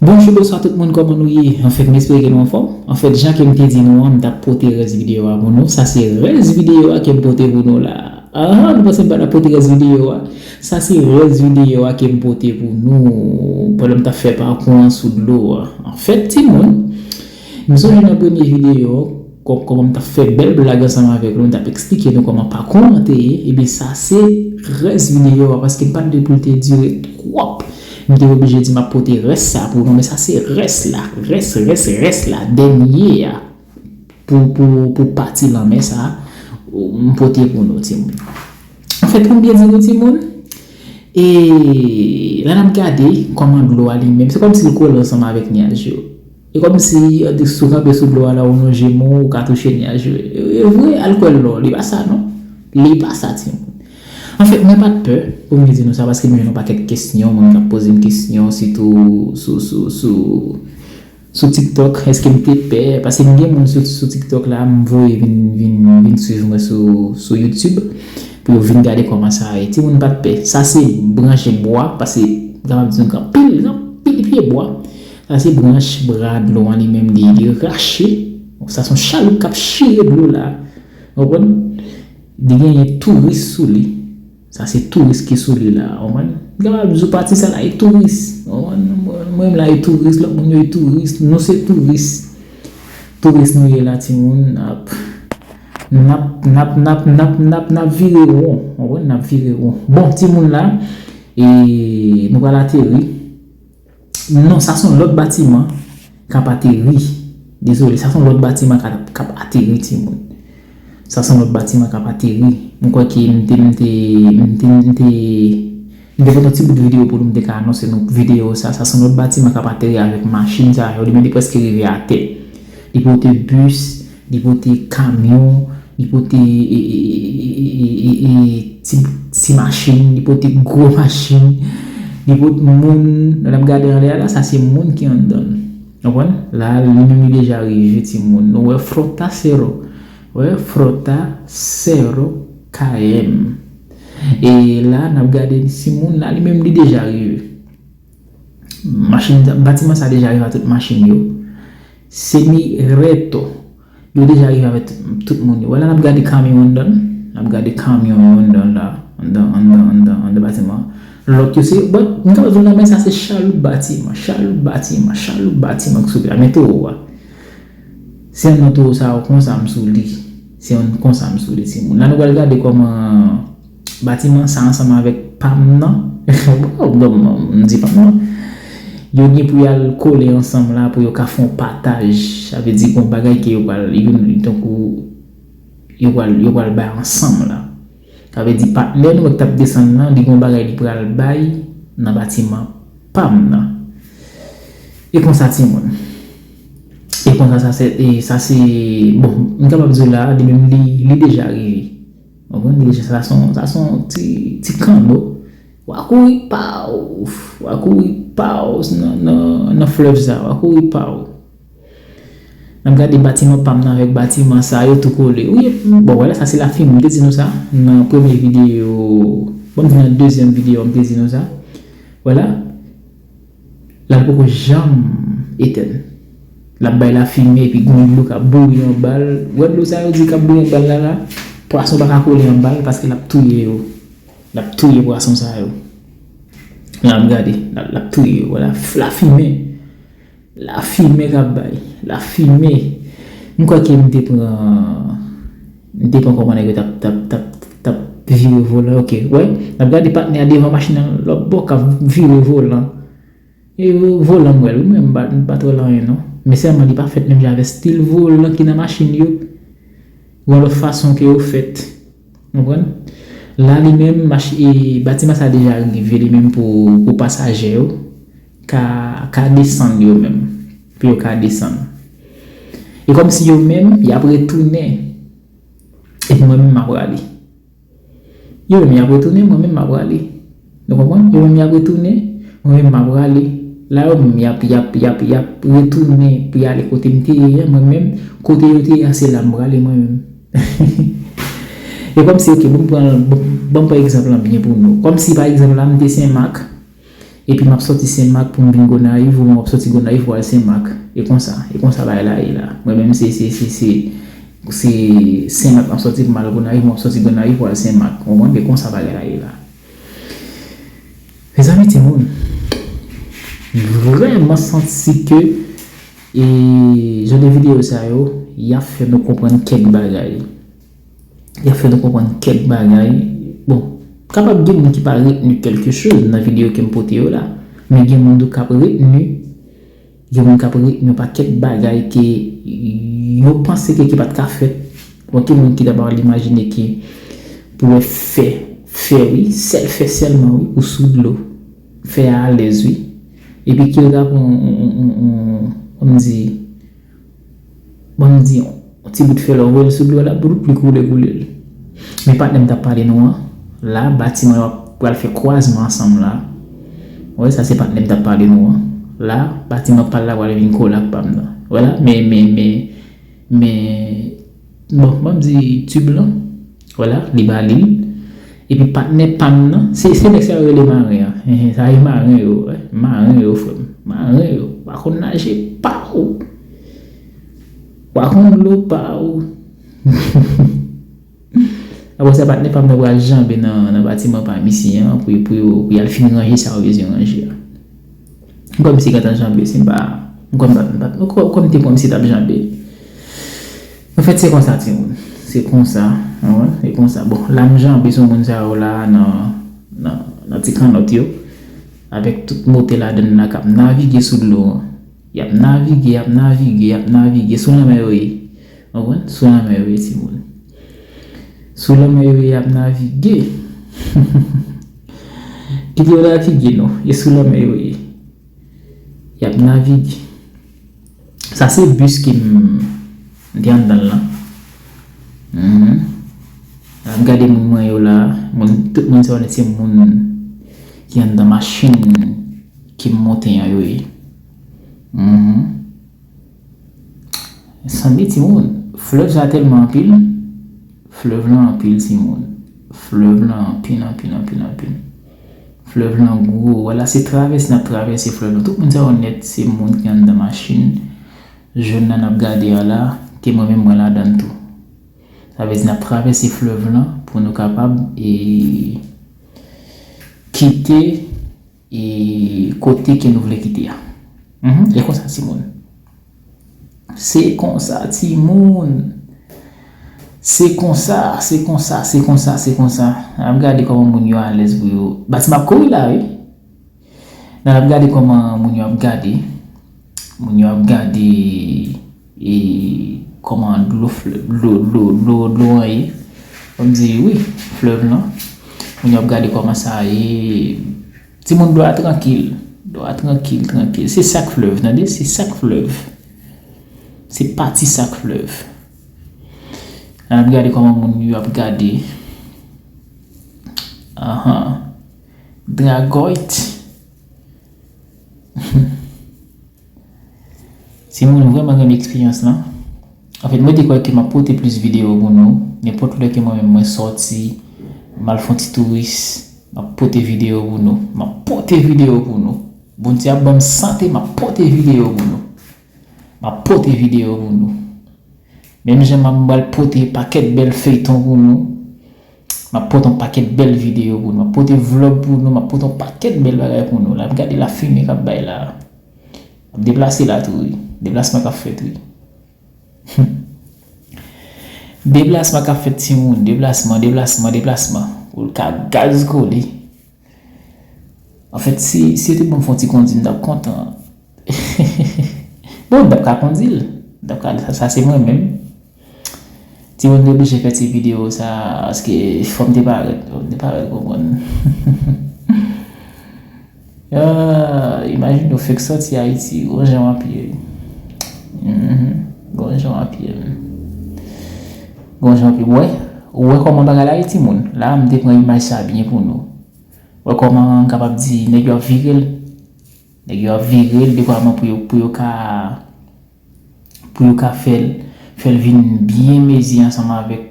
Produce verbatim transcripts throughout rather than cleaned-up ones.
Bonjou, bonswa tout moun, kòman nou ye? Anfèt, m espere ke nou anfòm. Anfèt, jan ke m te di nou an, m t ap pote rès videyo a pou nou. Sa se rès videyo a ke m pote pou nou la. Ahan, nou panse m pa t ap pote rès videyo a? Sa se rès videyo a ke m pote pou nou pandan m t ap fè pakou an sou dlo a. Anfèt, timoun, m sonje nan premye videyo, kò-, kòman m t ap fè bèl blag ansanm avèk nou, m t ap eksplike nou kòman pakou an te ye, ebyen sa se rès videyo a, paske m pa t vle pou l te dire twòp. M te oblije di m ap pote rès sa pou nou, men sa se rès la, rès, rès, rès la, dènye a, pou, pou, pou pati lanmè sa, m pote pou nou, timoun. Anfèt, pou m byen di nou, timoun, e la n ap gade kòman dlo a li menm, se kòmsi l kole ansanm avèk nyaj yo. E kòmsi, e, si w kanpe sou dlo a la, ou lonje men w, ou ka touche nyaj yo. E, e vre, al kwè l non, li pa sa non. Li pa sa, timoun. Anfèt, mwen pa t pè pou m di nou sa, paske m jwenn yon pakèt kesyon, moun k ap poze m kesyon, sitou sou, sou, sou, sou TikTok, èske m te pè? Paske m gen moun sou, sou TikTok la, m voye vin, vin, vin swiv mwen sou, sou YouTube, pou yo vin gade kòman sa ye. Timoun pa t pè. Sa se branch bwa, paske m kapab di nou gen anpil, gen anpil pye bwa. Sa se branch bwa dlo an li menm li, li rache. Sa se yon chaloup k ap chire dlo la. Ou konprann? Li genyen touris sou li. Sa se touris ki sou li la. Ou konprann? M kapab di w pati sa la e touris. Ou konprann? Mwen, mwen menm la e touris, lòt moun yo e touris. Nou se touris. Touris nou ye la, timoun. N ap, n ap, n ap, n ap, n ap, n ap, n ap vire won. Ou konprann? N ap vire won. Bon, timoun la, e nou pral ateri. Non, sa se yon lòt batiman k ap ateri. Dezole, sa se yon lòt batiman k ap, k ap ateri, timoun. Sa se yon lòt batiman k ap ateri. Mwen kwè ke m te, m te, m te, m te, m te fè yon ti bout videyo pou nou, m te ka anonse nou videyo sa. Sa se yon lòt batiman k ap ateri avèk machin sa yo. Li menm li prèske rive atè. Li pote bis, li pote kamyon, li pote, e, e, e, e, e, e, e, ti, ti machin, li pote gwo machin, li pote moun. Lè n ap gade anlè a la, sa se moun ki anndan l. Konprann? La, li menm li deja rive, timoun. Nou wè Frota Cero. Wè Frota Cero K M. E la, n ap gade timoun la, li menm li deja rive. Machin, batiman sa deja rive a tout machin yo. Semi Reto. Yo deja rive avèk tout, tout moun yo. Wè la, n ap gade kamyon anndan. N ap gade kamyon yo anndan la. Anndan, anndan, anndan, anndan batiman. Lòt yo se, bon, m kapab di w nan men sa se chaloup batiman. Chaloup batiman, chaloup batiman ki sou pye a. Men towo a. Se anndan towo sa yo konsa m sou li. Se anndan konsa m sou li, timoun. La, nou pral gade kòman batiman sa ansanm avèk pam nan. Waw, m di pam nan. Yo gen pou y al kole ansanm la pou yo ka fè yon pataj. Sa vle di gon bagay ke yo pral, youn, tankou yo pral, yo pral bay ansanm la. Sa vle di patnè nou k t ap desann nan, li gon bagay li pral bay nan batiman pam nan. E konsa, timoun. E konsa, sa se, e sa se, bon, m kapab di w la, li menm li, li deja rive. Ou konprann? Li deja, sa se yon, sa se yon ti, ti kanno. W a kouri paw, w a kouri paw nan, nan, nan flèv sa, w a kouri paw. N ap gade batiman pam nan avèk batiman sa yo tou kole. Wi, bon, wè la, sa se lafimen. M te di nou sa nan premye videyo. Bon, m di nan dezyèm videyo, m te di nou sa. Wè la. La, l poko janm etèn. L ap bay lafimen, epi gon dlo k ap bouyi anba l. Wè dlo sa yo di k ap bouyi anba l la, la. Pwason pa ka kole anba l, paske l ap touye yo. L ap touye pwason sa yo. L ap gade, l ap, l ap touye yo. Wè la, lafimen. Lafimen k ap bay. Lafimen. M kwè ke m te pran, m te pran kòman nèg yo t ap, t ap, t ap, t ap vire volan. Ok, wè. N ap gade patnè a devan machin nan lòt bò k ap vire volan. E vo-, volan m wè l, wi, men m pa, m pa twò wè l anyen, non. Men sèlman li pa fèt menm jan avèk stil volan ki nan machin yo. Yon lòt fason ke yo fèt. Konprann? La, li menm, mach-, e, batiman sa deja rive, li menm pou, pou pasaje yo ka, ka desann yo menm. Pou yo ka desann. E kòmsi yo menm, y ap retounen. Epi mwen menm, m ap rale. Yo menm, y ap retounen, mwen menm, m ap rale. Nou konprann? Yo menm, y ap retounen, mwen menm, m ap rale. La, yo menm, y ap, y ap, y ap, y ap retounen pou y ale kote m te ye a, mwen menm, kote yo te ye a, se la m prale, mwen menm. E kòmsi, ok, bon, m pran, bon, bon, m pran egzanp lan byen pou nou. Kòmsi, pa egzanp, la, m te Senmak, epi m ap sòti Senmak pou m vin Gonayiv, oubyen w ap sòti Gonayiv pou w al Senmak. E konsa, e konsa bagay la ye la. Mwen menm se, se, se, se, se Senmak m ap sòti pou m al Gonayiv, m ap sòti Gonayiv pou al Senmak. Ou konprann? E konsa bagay la ye la. Mezanmi, timoun, m vrèman santi ke, e, jan de videyo sa yo, y ap fè nou konprann kèk bagay. Y ap fè nou konprann kèk bagay. Bon, kapab gen moun ki pa retni kèlke choz nan videyo ke m pote yo la, men gen moun tou k ap retni, gen moun k ap retni yon pakèt bagay ke yo panse ke ki pa t ka fèt. Bon, gen moun ki ta pa imajine ke pou wè fè, fè wi, sèl fè sèlman wi, ou sou dlo. Fè a alèz wi. Epi ke yo ta pran yon, yon, yon, yon, yon, kòm di, Ban m di yon, yon ti bout fè la, ou voye l sou dlo a, l ap bout pli koule koule l. Men patnè m t ap pale nou an, la, batiman yo ap pral fè kwazman ansanm la. Ou wè, sa se patnè m t ap pale nou an. La, batiman pa l la pral vin kole ak pa m nan. Vwala, men, men, men, men, bon, ban m di tib lan. Vwala, li ba li l. Epi patnè pa m nan, se, se nèg sa yo rele maren an. Hen, hen, sa e maren yo, wi. Maren yo, frè m. Maren yo. Pa konn naje, pa ou. Pa konn dlo, pa ou. Apre sa, patnè pa m nan pral janbe nan, nan batiman pa misye an pou, pou, pou y al fin ranje sa yo bezwen ranje a. M kwè misye gentan janbe, si m pa, m kwè m pa, m pa, m kwè, m kwè m te kwè misye t ap janbe. Anfèt, se konsa, timoun. Se konsa, ou konprann? Se konsa. Bon, la m janbe sou moun sa yo la nan, nan, nan ti kannòt yo. Avèk tout motè ladann la k ap navige sou dlo an. Y ap navige, y ap navige, y ap navige. Sou lanmè yo ye. Ou konprann? Sou lanmè yo ye, timoun. Sou lanmè yo ye, y ap navige. Kite yo navige, non. E sou lanmè yo ye. Y ap navige. Sa se bis ke m, m te anndan l lan. Mhm. Ap gade moun mwen yo la. Moun, tout moun sa yo se moun ki anndan machin ke m monte an yo ye. Mhm. Sanble timoun, flèv sa tèlman anpil. Flèv lan anpil, timoun. Flèv lan anpil, anpil, anpil, anpil. Flèv lan gwo. Vwala, se travèse n ap travèse flèv lan. Tout moun sa yo nèt, se moun ki anndan machin jòn nan n ap gade a la, ke mwen menm mwen ladann tou. Sa vle di n ap travèse flèv lan pou nou kapab, e, kite e kote ke nou vle kite a. Mhm, e konsa, timoun. Se konsa, timoun. Se konsa, se konsa, se konsa, se konsa. N ap gade kòman moun yo alèz pou yo. Batiman ap kouri la, wi. N ap gade kòman moun yo ap gade. Moun yo ap gade e kòman dlo, dlo, dlo, dlo, dlo an ye. Ban m di wi, flèv lan. Moun yo ap gade kòman sa ye. Timoun, dlo a trankil. Dlo a trankil, trankil. Se sa k flèv, tande? Se sa k flèv. Se pati sa k flèv. N ap gade kòman moun yo ap gade. Ahan. Dragòyt. Si moun vrèman renmen eksperyans lan, anfèt, mwen te kwè ke m ap pote plis videyo pou nou. Nenpòt lè ke mwen menm mwen sòti, m al fè yon ti touris, m ap pote videyo pou nou. M ap pote videyo pou nou. Bondye ap ban m sante, m ap pote videyo pou nou. M ap pote videyo pou nou. Menm jan m ap pral pote pakèt bèl feyton pou nou. M ap pote yon pakèt bèl videyo pou nou. M ap pote vlòg pou nou. M ap pote yon pakèt bèl bagay pou nou. N ap gade lafimen k ap bay la. M ap deplase la tou, wi. Deplasman k ap fèt, wi. Deplasman k ap fèt, timoun. Deplasman, deplasman, deplasman. Pou l ka gaz kole. Anfèt, si, si yo te ban m fè yon ti kondi, m t ap kontan. Bon, m t ap ka kondi l. M t ap ka, sa, sa se mwen menm. Timoun, te oblije fè ti videyo sa, paske fò m te parèt, fò m te parèt, konprann. Ah, imajine w fèk sòti Ayiti, gon jan w ap ye. Mhm. Gon jan w ap ye. Gon jan w ap ye. Ou wè, ou wè kòman bagay la ye, timoun? La, m te pran imaj sa byen pou nou. Wè kòman m kapab di, nèg yo ap vire l. Nèg yo ap vire l, dekwaman pou yo, pou yo ka, pou yo ka fè l, fè l vin byen mezi ansanm avèk,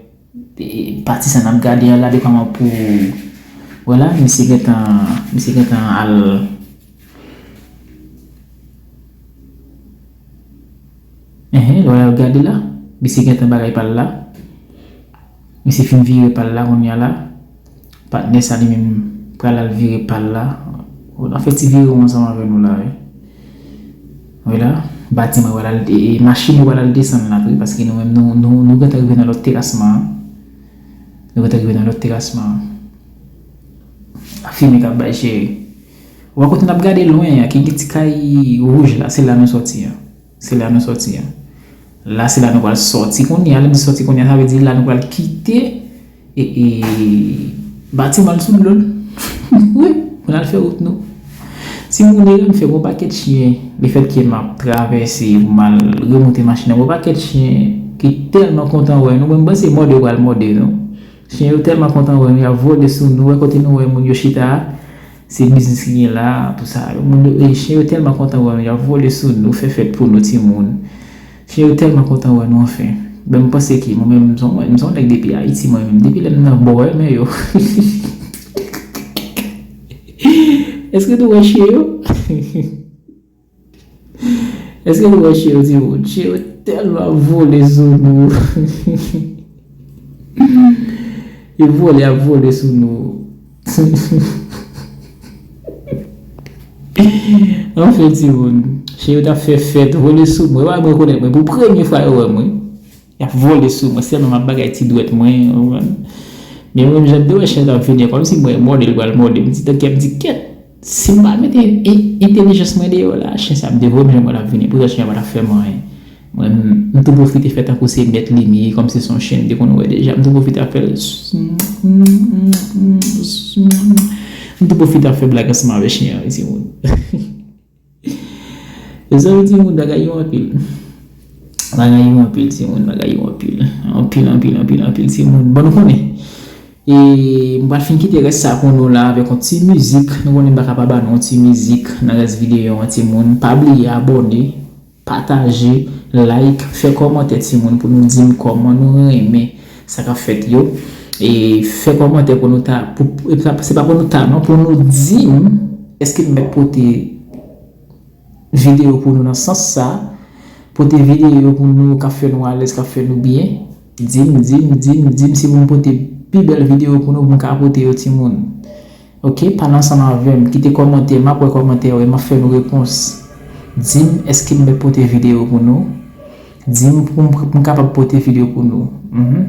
e, pati sa n ap gade a la, dekwaman pou, vwala, misye gentan, misye gentan al, Wè, gade la, misye gentan bagay pa l la. Misye fin vire pa l la, kounye a la. Patnè sa li menm pral al vire pa l la. Bon, n ap fè ti vire w ansanm avè nou la, wi. Wi la, batiman yo pral, e, e, machin yo pral desann la tou, paske nou menm, nou, nou, nou gentan rive nan lòt terasman an. Nou gentan rive nan lòt terasman an. Ap fimen k ap bay cheri. Ou wè kote n ap gade lwen an, ki gen ti kay wouj la, se la nou sòti an. Se la nou sòti an. La, se la nou pral sòti kounye a. Lè m di sòti kounye a, sa vle di la nou pral kite, e, e, batiman l sou dlo l. Wi, pou n al fè wout nou. Timoun, erè m fè, gon pakèt chen, lefètke m ap travèse pou m al remonte machin nan, gon pakèt chen ki tèlman kontan wè nou, mwen m panse mòde yo pral mòde nou. Chen yo tèlman kontan wè nou, y ap vole sou nou, wè kote nou wè moun yo chita a, se biznis ki gen la, tout sa. Moun yo, e, chen yo tèlman kontan wè nou, y ap vole sou nou, fè fèt pou nou, timoun. Chen yo tèlman kontan wè nou, anfen. Ben, m panse ke mwen menm, m se yon, m se yon nèg depi Ayiti, mwen menm. Depi lè m nan bò, men yo. Èske nou wè chen yo? Èske nou wè chen yo, timoun? Chen yo tèlman vole sou nou. Yo vole, ap vole sou nou. Anfen, timoun, chen yo t ap fè fèt, vole sou mwen. Yo pa rekonèt mwen. Pou premye fwa yo wè mwen. Y ap vole sou mwen, sèlman m ap bagay ti dwèt mwen, w konprann? Men mwen menm, jan m te wè chen an t ap vini an, kòmsi mwen mòde l pral mòde m, m di nan kè m di, kèt, si m pa mete en-, entèlijans mwen deyò la, chen sa ap devore m jan mwen l ap vini. Poutan chen an pa t ap fè m anyen. Mwen, m, m tou pwofite fè tankou se mèt li m ye, kòmsi se yon chen m te konn wè deja. M tou pwofite ap fè l, m tou pwofite ap fè blag ansanm avè chen an, wi, timoun. Mezanmi, timoun, bagay yo anpil. Bagay yo anpil, timoun, bagay yo anpil. Anpil, anpil, anpil, anpil, timoun. Bon, nou konnen. E m pral fin kite rès sa pou nou la avèk yon ti mizik. Nou konnen m pa ka pa ba nou yon ti mizik nan rès videyo an, timoun. Pa bliye abòne, pataje, like, fè kòmantè, timoun, pou nou di m kòman nou renmen sa k ap fèt yo. E fè kòmantè pou nou ta, pou, e pa, se pa pou nou ta, non, pou nou di m, èske m mèt pote videyo pou nou nan sans sa, pote videyo pou nou k ap fè nou alèz, k ap fè nou byen. Di m, di m, di m, di m si pou m pote pi bèl videyo pou nou, pou m ka pote yo, timoun. Oke, pale ansanm avè m, kite kòmantè, m ap wè kòmantè yo e m ap fè nou repons. Di m, èske m mèt pote videyo pou nou? Di m pou m, pou m kapab pote videyo pou nou. Mhm.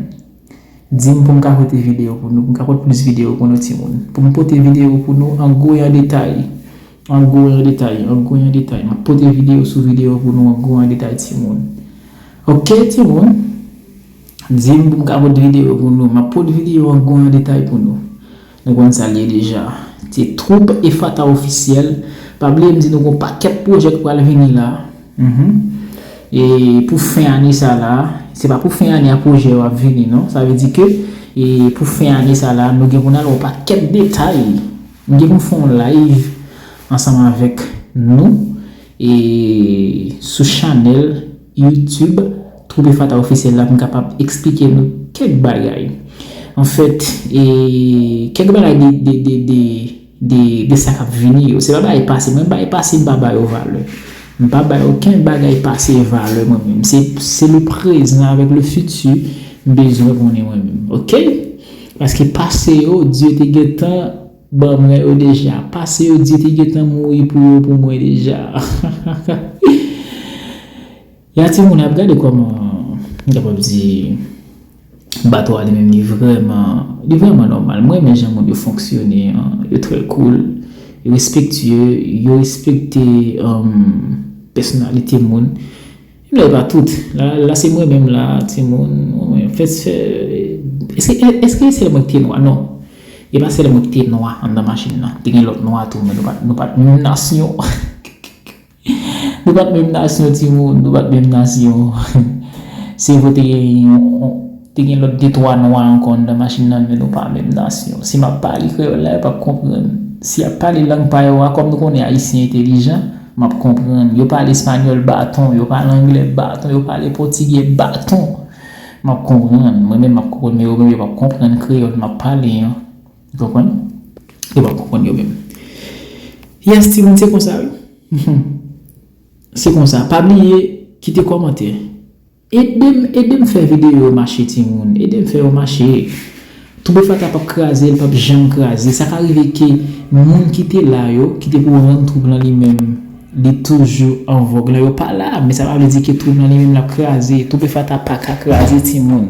Di m pou m ka pote videyo pou nou, pou m ka pote plis videyo pou nou, timoun. Pou m pote videyo pou nou an gwo e an detay. An gwo e an detay, an gwo e an detay. M ap pote videyo sou videyo pou nou an gwo e an detay, timoun. Oke, timoun. Di m pou m ka pote videyo pou nou. M ap pote videyo an gwo e an detay pou nou. Nou konn sa l ye deja. Se Troupe Efata Ofisyèl. Pa bliye m di nou gon pakèt pwojè k pral vini la. Mhm. E pou fen ane sa la, se pa pou fen ane a pwojè yo ap vini, non. Sa vle di ke, e pou fen ane sa la, nou gen pou n al wè yon pakèt detay. M gen pou m fè yon live ansanm avèk nou, e sou chanèl YouTube Troupe Efata Ofisyèl la pou m kapab eksplike nou kèk bagay. Anfèt, e kèk bagay de, de, de, de, de, de sa k ap vini yo. Se pa bagay pase. Mwen, bagay pase, m pa ba yo valè. M pa bay okenn bagay pase valè mwen menm. Se, se le prezan avèk le fiti m bezwen konnen mwen menm. Oke? Paske pase yo, Dye te gentan ban mwen yo deja. Pase yo, Dye te gentan mouri pou yo, pou mwen deja. Ya timoun, ap gade kòman, m kapab di, bato a li menm, li vrèman, li vrèman nòmal. Mwen renmen jan moun yo fonksyone an, yo trè cool, yo respektye, yo respekte, um, pèsonalite moun. Menm lè e pa tout. La, la se mwen menm la, timoun, mwen fè, fè, èske, èske se sèl mwen ki te nwa? Non. E pa sèl mwen ki te nwa anndan machin nan. Te gen lòt nwa tou, men nou pa, nou pa t menm nasyon. Nou pa t menm nasyon, timoun, nou pa t menm nasyon. Se vre te gen yon, te gen lòt de twa nwa ankò anndan machin nan, men nou pa menm nasyon. Si m ap pale kreyòl la, yo p ap konprann. Si y ap pale lang pa yo a, kòm nou konnen ayisyen entèlijan, m ap konprann. Yo pale espanyòl baton, yo pale anglè baton, yo pale pòtigè baton. M ap konprann. Mwen menm, m ap konprann, men yo menm, yo p ap konprann kreyòl m ap pale an. Ou konprann? Yo p ap konprann yo menm. Yes, timoun, se konsa, wi. Se konsa. Pa bliye, kite kòmantè. Ede m, ede m fè videyo yo mache, timoun. Ede m fè yo mache. Twoupe Fata p ap kraze, l p ap janm kraze. Sa ka rive ke moun ki te la yo, ki te pou rann twoup lan li menm, li toujou an vòg la, yo pa la, men sa pa vle di ke twoup lan li menm l ap kraze. Twoupe Fata pa ka kraze, timoun.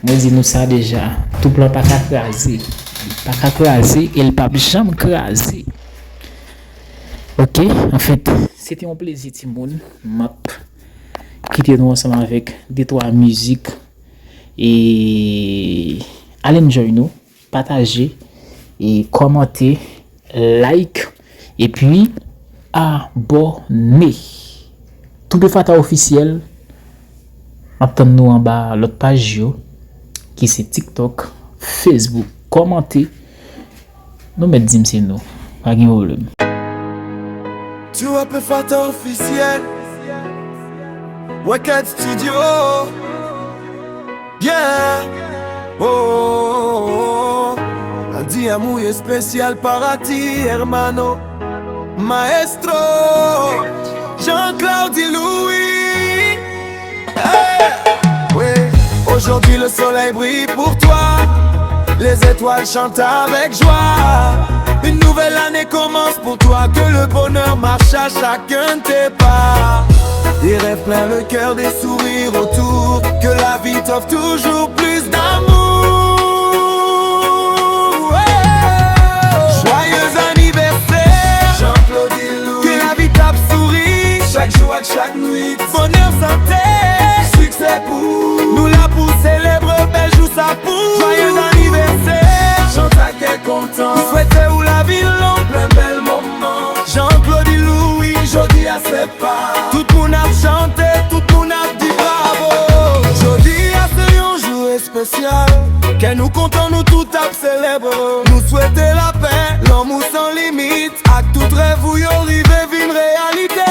Mwen di nou sa deja. Twoup lan pa ka kraze. Li pa ka kraze e l p ap janm kraze. Ok, anfèt, se te yon plezi, timoun. M ap kite nou ansanm avèk de twa mizik. E al enjoy nou, pataje, e kòmante, like, epi abòne. Twoupe Fata Ofisyèl, m ap tann nou anba lòt paj yo, ki se TikTok, Facebook. Kòmante, nou mèt di m se nou. Pa gen pwoblèm. Twoupe Fata Ofisyèl. Wicked Studio. Yeah. Oh, oh, oh, oh. Andy Amouy espesyal para ti, hermano. Maestro Jean-Claude Louis. Hey. Oui. Aujourd'hui le soleil brille pour toi. Les étoiles chantent avec joie. Une nouvelle année commence pour toi. Que le bonheur marche à chacun de tes pas. Des rêves plein le cœur, des sourires autour. Que la vie t'offre toujours plus d'amour. Ouais. Joyeux anniversaire, Jean-Claude Louis. Que la vie t'ap souri chaque jour ak chak nwit. Bonè, sante, siksè pou nou. La pou selebre bèl jou sa pou. Joyeux anniversaire, chante ak kè kontan. Nou swete w lavi long, plen bèl moman. Jean-Claude Louis, jodi a se pa. Tout moun ap chante, tout moun ap di bravo. Jodi a se yon jou espesyal. Kè nou kontan, nou tout ap selebre. Nou swete lapè, lanmou san limit. Ak tout rèv ou yo rive vin reyalite.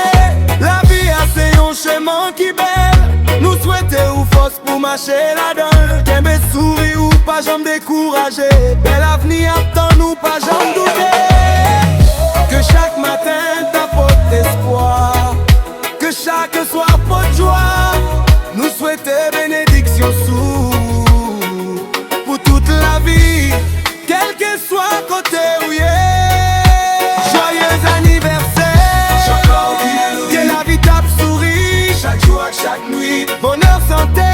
Lavi a se yon chemen ki bèl. Nou swete ou fòs pou mache ladan l. Kenbe souri ou, pa janm dekouraje. Bèl avni ap tann ou, pa janm doute. Ke chak maten ta pote espwa. Ke chak swa pote jwa. Nou swete benediksyon sou ou pou tout lavi. Kèlkeswa kote ou ye. Joyeux anniversaire. Ke lavi t ap souri chak jou ak chak nwit. Bonè, sante,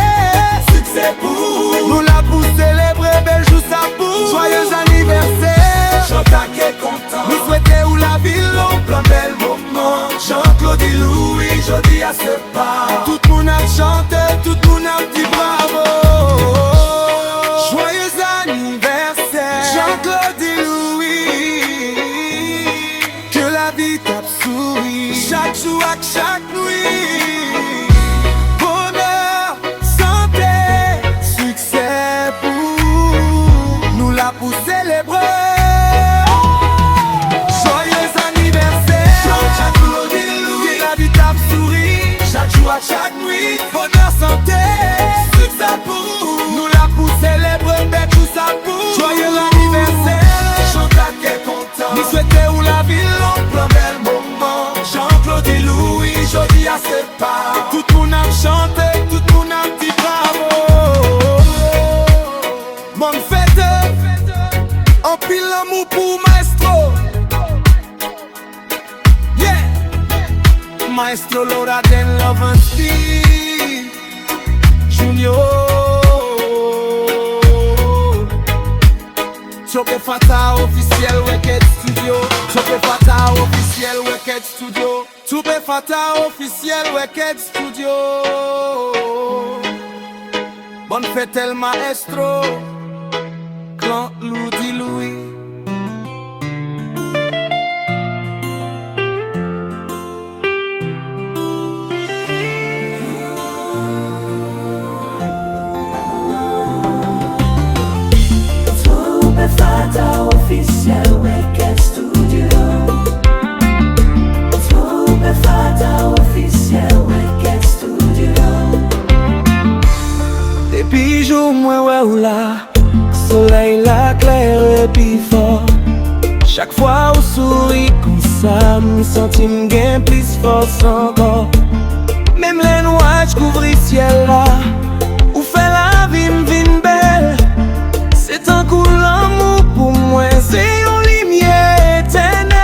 siksè pou ou. Nou la pou selebre bèl jou sa pou ou. Joyeux anniversaire. Chante ak kè kontan. Nou swete ou lavi long, plen bèl moman. Jean-Claude Louis, jodi a se pa. Tout moun ap chante, tout moun ap di bravo. Joyeux anniversaire, Jean-Claude Louis. Ke lavi t ap souri chak jou ak chak nwit. Bonè, sante, siksè pou ou. Nou la pou selebre. Joyeux anniversaire. Ke lavi t ap souri chak jou ak chak nwit. Bonè, sante, siksè pou ou. Nou la pou selebre bèl jou sa pou ou. Joyeux anniversaire. Chante ak kè kontan. Nou swete ou lavi long, plen bèl moman. Jean-Claude Louis, jodi a se pa. Tout moun ap chante, tout moun ap di bravo. Bòn fèt, anpil lanmou pou maestro. Yeah. Maestro Laura Den Love and Speed Junior. Choke Fata Officiel Record Studio. Choke Fata Officiel Record Studio. Choke Fata Officiel Record Studio. Bòn fèt El Maestro, Clan Loudy Louis. Choke Fata Officiel Record Studio. Choke Fata Officiel Record Studio. Depi jou mwen wè w la, solèy la klere pi fò. Chak fwa ou souri konsa, m santi m gen plis fòs ankò. Menm lè nwaj kouvri syèl Syèl la, ou fè lavi m vin bèl. Se tankou lanmou pou mwen, se yon limyè etènèl.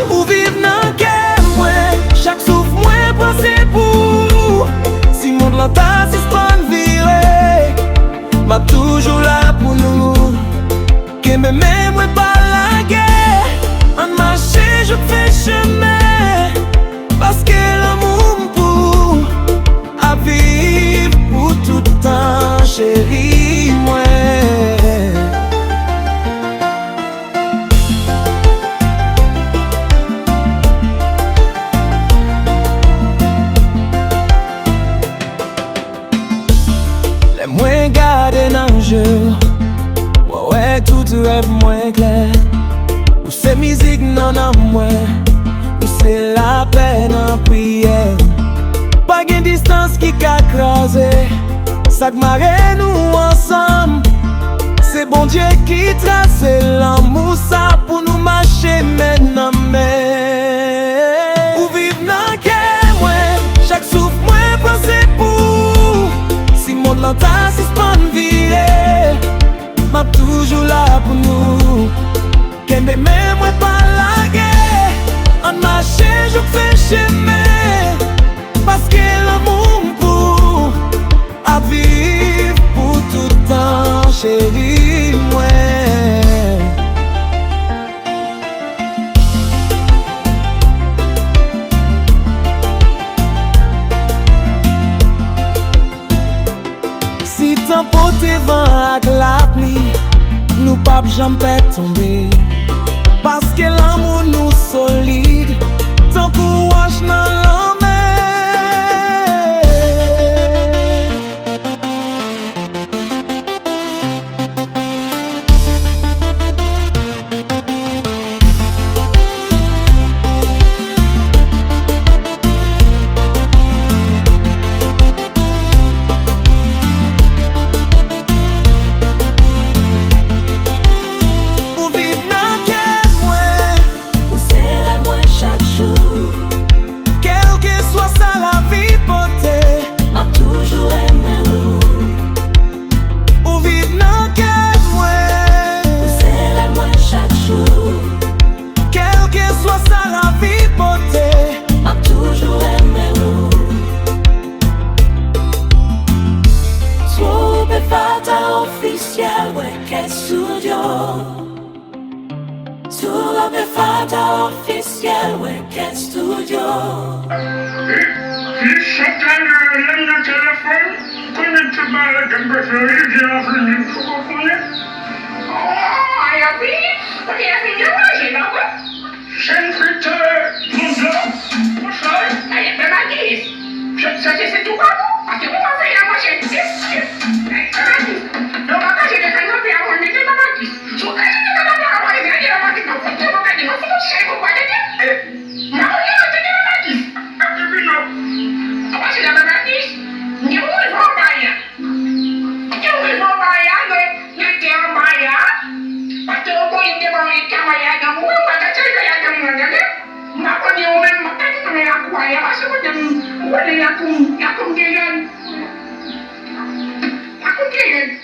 Ou viv nan kè mwen, chak souf mwen pran se pou ou. Si mond lan ta sispann vire, m ap toujou la pou nou. Kenbe men mwen pa lage, ann mache jouk fen chemen, paske lanmou m pou ou ap viv pou tout tan, cheri mwen. Lè mwen gade nan je w, mwen wè tout rèv mwen klè. Ou se mizik nan nanm mwen, ou se lapè nan priyè m. Pa gen distans ki ka kraze sa k mare nou ansanm. Se Bondye ki trase lanmou sa pou nou mache men nan men. Ou viv nan kè mwen, chak souf mwen pran se pou ou. Si mond lan ta sispann vire, m ap toujou la pou nou. Kenbe men mwen pa lage, ann mache jouk fen chemen, paske lanmou m pou ou ap viv pou tout tan, cheri mwen. Si tan pote van ak lapli, nou p ap janm pè tonbe. Paske lanmou nou solid, tankou wòch nan lanmè. Ou viv nan kè mwen. Ou se rèv mwen chak jou. Kèlkeswa sa lavi pote, m ap toujou renmen ou. Ou viv nan kè mwen. Ou se rèv mwen chak jou. Kèlkeswa sa lavi pote, m ap toujou renmen ou. Swoupe Fata ofisyèl, Wekèt Studio. Swoupe Fata ofisyèl, Wekèt Studio. Li chante lè m nan telefòn, konnen tout bagay ke m bezwen, li vin avè m, m poko konnen. Oh, Ayòpi, kote Ayòpi vin manje, pa vre? Jèn fritè, mond lan, monchè. Ay, Bèbakis, se, se, se, se tou pa bon, paske ou pa fè la manje. Bèbakis, non, pa manje de kanapè a, mwen mete Bèbakis. Sou kanapè, kanapè a, mwen mete Bèbakis, mwen fout, mwen mete, mwen fout, chèy, mwen mete. Mwen mete Bèbakis. Epi non. Apa se la Bèbakis, mwen mete anba a. Yo rive anba a, yo, yo te anba a. Paske yo konn te ba yon kaway ladan, mwen, mwen, gade sa yo fè ladan mwen, tande. M pa konnen yo menm, mwen, gade nan lakou a, ya, paske kote m, ou konnen lakou m, lakou m te rèd. Lakou m te rèd.